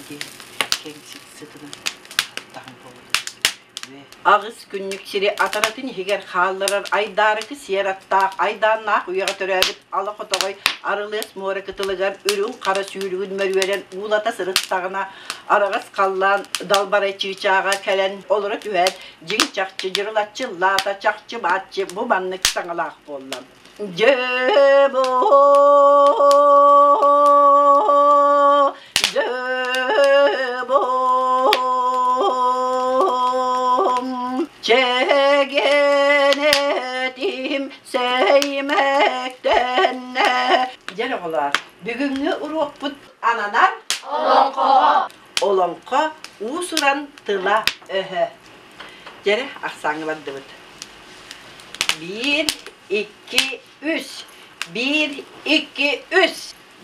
диэн кэҥ сытынан аттаҕым буоллун. Аҕыс күннүк сири атаратын иһигэр хаалларар айдаарыкы сиэр аттаах айдааннаах үйэҕэ төрөөбүт ала хотоҕой Арылыас муора кытылыгар үрүҥ хара сүүрүгүн мөрүөрэн уулата сырыттаҕына араҕас халлаан далбарай чыычааҕа кэлэн олоро түһээт дьиҥ чахчы дьырылаччы ыллаата чахчы бааччы бу маннык саҥалаах буолла. Дьэ бу дьэ бу чэгэнэтим сэймэктэннэ. Дьэ оҕолоор, бүгүҥҥү уруокпут ананар Олоҥхоҕо. Олоҥхо уус-уран тыла-өһө. Дьэрэ ахсааҥҥа бардыбыт. Биир, икки, үс. Биир, икки, үс.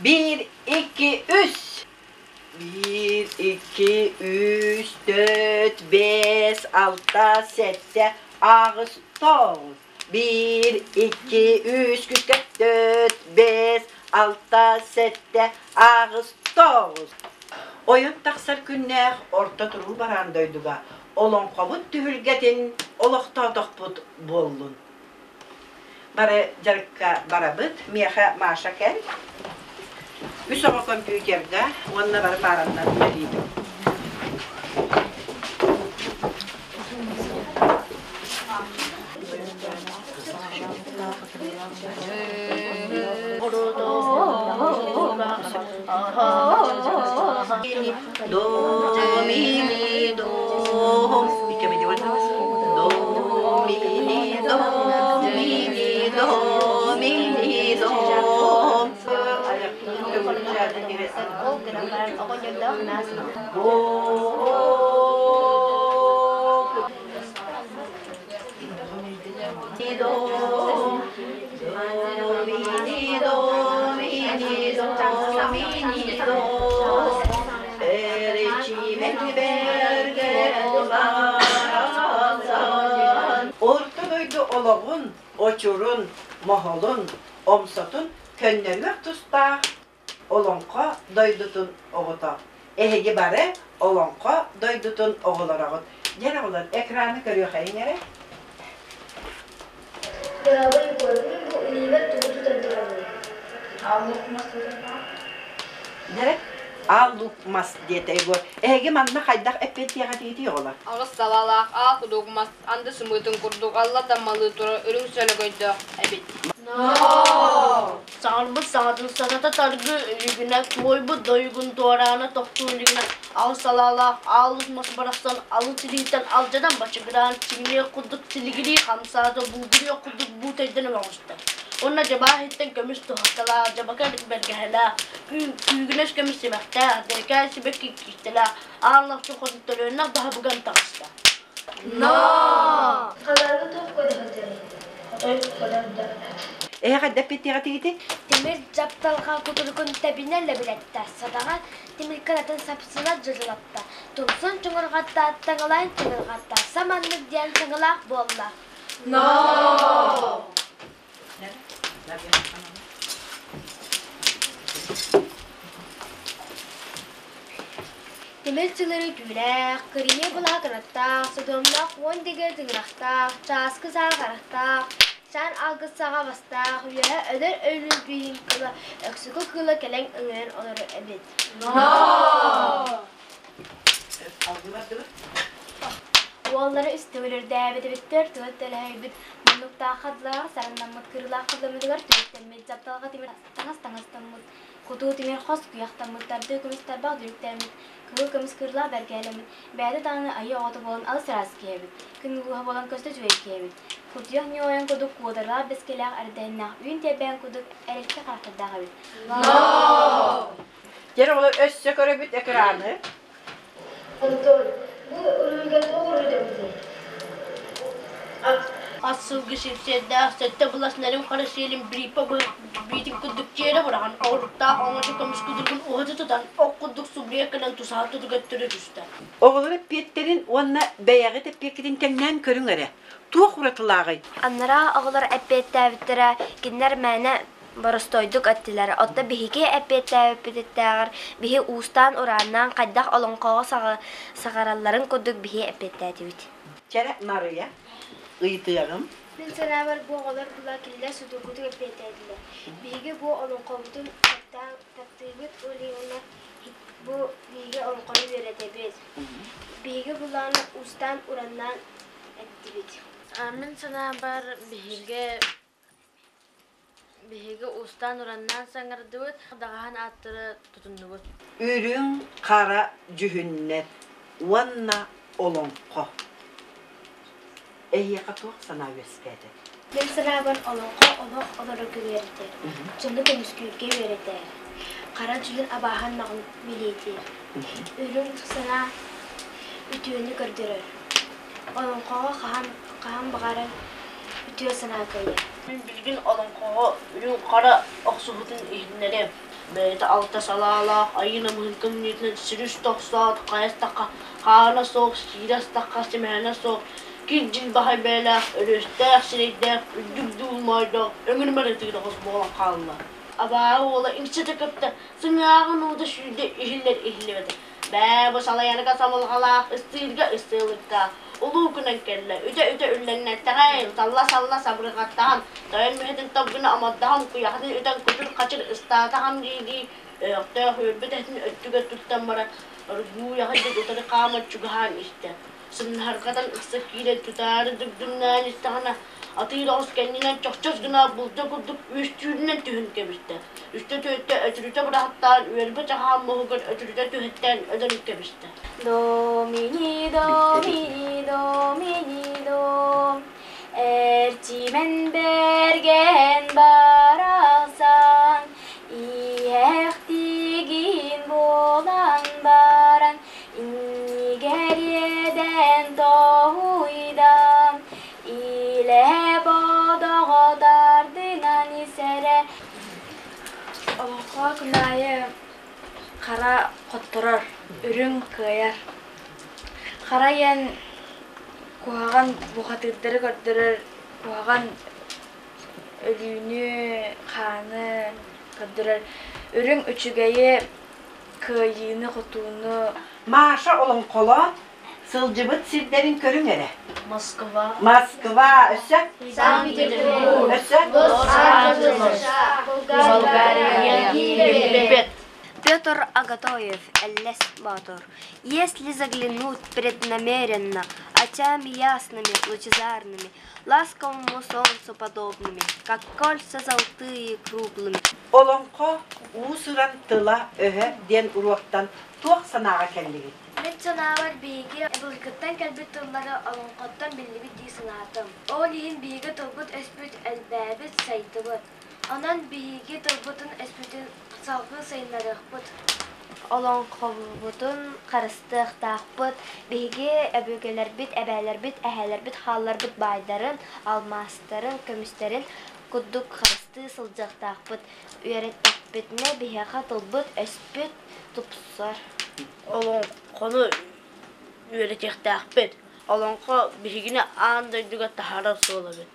Биир, икки, үс. Биир, икки, үс, төрт, биэс, алта, сэттэ, аҕыс, тоҕус. Биир, икки, үс, күскэ, төрт, биэс, алта, сэттэ, аҕыс, тоҕус. Ойон тахсар күннээх орто туруу бараан дойдуга олоҥхобут түһүлгэтин олохтоотохпут буоллун. Бары дьарыкка барабыт. Миэхэ Маша кэл. Үс оҕо компьютерга уонна бары паараннан үлэлиибит. До, ми, ми, до. До, ми, ми, до, ми, ми, до, ми, ми, до. Орто дойду олоҕун, очурун, моһолун, омсотун көннөрүөх тустаах Олоҥхо дойдутун оҕото. Эһиги бары Олоҥхо дойдутун оҕолороҕут. Дьэ оҕолор, экраны көрүөхэйиҥ эрэ. Дорогой Егор, мин бу илиибэр тугу тутан турабыный? Аал-луук мас тутан Дьэ, аал-луук мас диэтэ Егор. Эһиги манна хайдах эппиэттиэҕитий оҕолор? Аҕыс салаалаах аал кудук мас анды сымыытын курдук алла таммалыы турар үрүҥ сөлөгөйдөөх эбит. Саҥарбыт саҥатын сатата таргы илигинэ, туойбут дойугун туораана тохтуу илигинэ, ал салаалаах ааллык мас барахсан алы тилиитэн алдьанан бачыгыраан сиҥниэх курдук силигирии хамсаата, буугуруох курдук буутайдан оҥоста. Уонна дьабаа иһиттэн көмүс туһахталаах, дьабака бэргэһэлээх, күүгүнэс көмүс симэхтээх, дьэрэкээн сибэкки киистэлээх, аал лахчы хотуттарыаннах баһа быган таҕыста. Но! Халааны туох көрө сылдьарый? Отой көрөрдө. Эһэ хайдах эппиэттиэҕитигитий? Тимир дьапталҕа кутуругун тэбинэн лэбилэтта, садаҕа тимир кынатын сапсына дьырылатта, тумсун чуҥурҕатта, таҥалайын чыҥырҕатта, саманнык диэн саҥалаах буолла. Но! Тимир чылыры түүлээх, кырыйа былаа кынаттаах, содуомнаах уон дигэ тыҥырахтаах, чааскы саа харахтаах, чаан алгыс саҕа бастаах, үөһэ өлөр өлүү биһин кыла, өксөкү кыыла кэлэн ыҥыран олорор эбит. Уоллара үс төгүл үрдээбит эбиттэр, түөрт төлөһөйбүт, муннуктаах хадылаҕар сараннаммыт, кырыылаах хадламмытыгар түбүктэммит, дьапталҕа тимир таҥас таҥастаммыт, кутуу тимир хос куйахтаммыт, тардыы көмүс тарбах дүлүктэммит, кыһыл көмүс кырыылаах бэргээлэммит, бэйэтэ даҕаны айыы оҕото буолан алыс ыраас киһи эбит, күн улууһа буолан көстө үчүгэй киһи эбит. Кутуйах ньуойан курдук куодаралаах бэскилээх эрдэһиннээх үүн тиэрбээн курдук эрэлкэ харахтардаах эбит. Дьэ оҕолор өссө көрөбүт экраны. Антон, бу уруйга туох уруйдаммытый? Ат сылгы сипсиэрдээх сэттэ былас нэрим хара сиэлин бирииппэ биитин курдук тиэрэ быраҕан, оҕуруктаах оҥочо көмүс кудургун уһаты тутан, ох курдук субуруйа кэлэн тусаһа тутуга түрө түстэ. Оҕолор эппиэттэрин уонна бэйэҕит эппиэккитин тэҥнээн көрүҥ эрэ. Туох уратылааҕый? Анараа оҕолор эппиэттээбиттэрэ, кинилэр мээнэ Боростуойдук эттилэр. Оттон биһиги эппиэттээбиппититтээҕэр биһи уустаан-урааннаан хайдах олоҥхоҕо саҕаралларын курдук биһи эппиэттээтибит. Чэрэ Нарыйа, ыйытыаҕым. Мин санаабар бу оҕолор була кинилэр судургутук эппиэттээтилэр. Биһиги бу олоҥхобутун таптаан таптыыбыт ол иһин бу биһиги олоҥхону үөрэтэбит. Биһиги булааны уустаан-ураннаан эттибит. Мин санаабар биһиги Биһиги уустаан-ураннаан саҥардыбыт, даҕаһын ааттары тутуннубут. Үрүҥ хара дьүһүннэр уонна олоҥхо. Эһиэхэ туох санаа үөскээтэ? Мин санаабар олоҥхо олох олорорго үөрэтэр, дьону көмүскүүргэ үөрэтэр, хара дьүһүн абааһын маҕын билиэтиир, үрүҥ санаа үтүөнү көрдөрөр. Олоҥхоҕо хаһан хаһан баҕарар үтүө санаа кыайар. Мин билигин олоҥхоҕо үрүҥ хара охсуһуутун иһитиннэриэм. Бэйэтэ алта салаалаах айыы намыһын кымньыытынан сирис тохсоот, хайастахха хаана суох, сиирэ астахха симэһинэ суох, кир-дьил баһай бэйэлээх, өрүөстээх сирэйдээх, үрдүк дуул моойдоох өҥүрүмэр ытыыр оҕус буолан хаалла. Абааһы уола иҥсэтэ көптө, сыҥааҕын уута сүүрдэ иһиллэр иһиллибэтэ. Бээ, бу салайарга сабылҕалаах, ыстыырга ыстыылыктаах, улуу күнэн кэллэ, үтэ-үтэ үллэҥнэттэҕэй, салла-салла сабырҕаттаһан, тойон мүһэтин тобгуна омордоһон, куйахатын үтэн кучур-хачыр ыстаатаҕам дии-дии, өһөхтөөх үөрбүт этин өттүгэр туттан баран, оргууй аҕай утары хааман чугаһаан истэ. Сымнаһарҕатан ыкса киирэн тутаары дыгдыҥнаан истэҕинэ, атыыр оҕус кэннинэн чохчос гына булда курдук үөстүүрүнэн түһэн кэбистэ. Үстэ-түөртэ өтүрүтэ быраҕаттаан, үөрбэ чаһаан муһугар өтүрүтэ түһэттээн өлөн кэбистэ. Домини, домини, домини, дом, Эрчимэн бэргэн барахсан, Иэхтигин буолан баран, Иннигэр иэдээн тоһуйдам, Илэ бодоҕо тардынан исэрэ Олоҥхо күн аайы хара хотторор, үрүҥ кыайар. Хара иэн куһаҕан бухатыырдары көрдөрөр, куһаҕан өлүүнү, хааны көрдөрөр. Үрүҥ үчүгэйи, кыайыыны-хотууну. Маша олоҥхолоон сылдьыбыт сирдэрин көрүҥ эрэ. Москва. Москва өссө? Санкт-Петербург. Өссө? Лос-Анджелес. Болгария. Египет. Петр Агатоев, Эллес Боотур. Если заглянуть преднамеренно, очами ясными, лучезарными, ласковому солнцу подобными, как кольца золотые круглыми. Олоҥхо уус-уран тыла-өһө диэн уруоктан туох санааҕа кэллигит? Мин санаабар биһиги былыргыттан кэлбит тыллары олоҥхоттон биллибит дии санаатым. Ол иһин биһиги тылбыт-өспүт элбээбит, сайдыбыт. Онон биһиги тылбытын-өспүтүн салгыы сайыннарыахпыт. Олоҥхобутун харыстыахтаахпыт. Биһиги өбүгэлэрбит, эбээлэрбит, эһээлэрбит хаалларбыт баайдарын, алмаастарын, көмүстэрин курдук харыстыы сылдьыахтаахпыт. Үөрэттэхпитинэ биһиэхэ тылбыт-өспүт тупсар. Олоҥхону үөрэтиэхтээхпит. Олоҥхо биһигини аан дойдуга таһаарар суол эбит.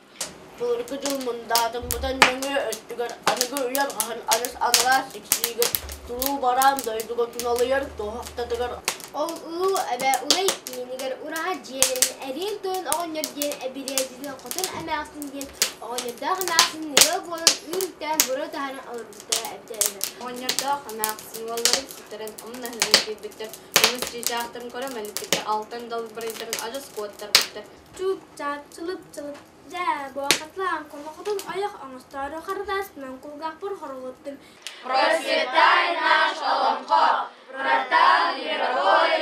Былыргы дьыл мындаатыммытын нөҥүө өттүгэр аныгы үйэ хаһан адьас анараа сиксиигэ туруу бараан дойдуга туналыйар туоһахтатыгар Ол улуу эбэ улай иинигэр ураһа дьиэлэрин эриэн тойон оҕонньор диэн эбириэдьитин хотун эмээхсин диэн оҕонньордоох эмээхсин ыал буолан үүрүктээн буруо таһааран олорбуттара эбитэ үһү. Оҕонньордоох эмээхсин уолларын сүтэрэн умнаһынан киирбиттэр, көмүс чыычаахтарын көрө мэлиппиттэр, алтан далбарыйдарын адьас куоттарбыттар. Чуп-чап, чылып-чылып, дьээ, буохатлаан, хомохотун ойох оҥостоору хардаспынан кулгаахпар хоролуттум. Процветай наш Олоҥхо! Братан мировое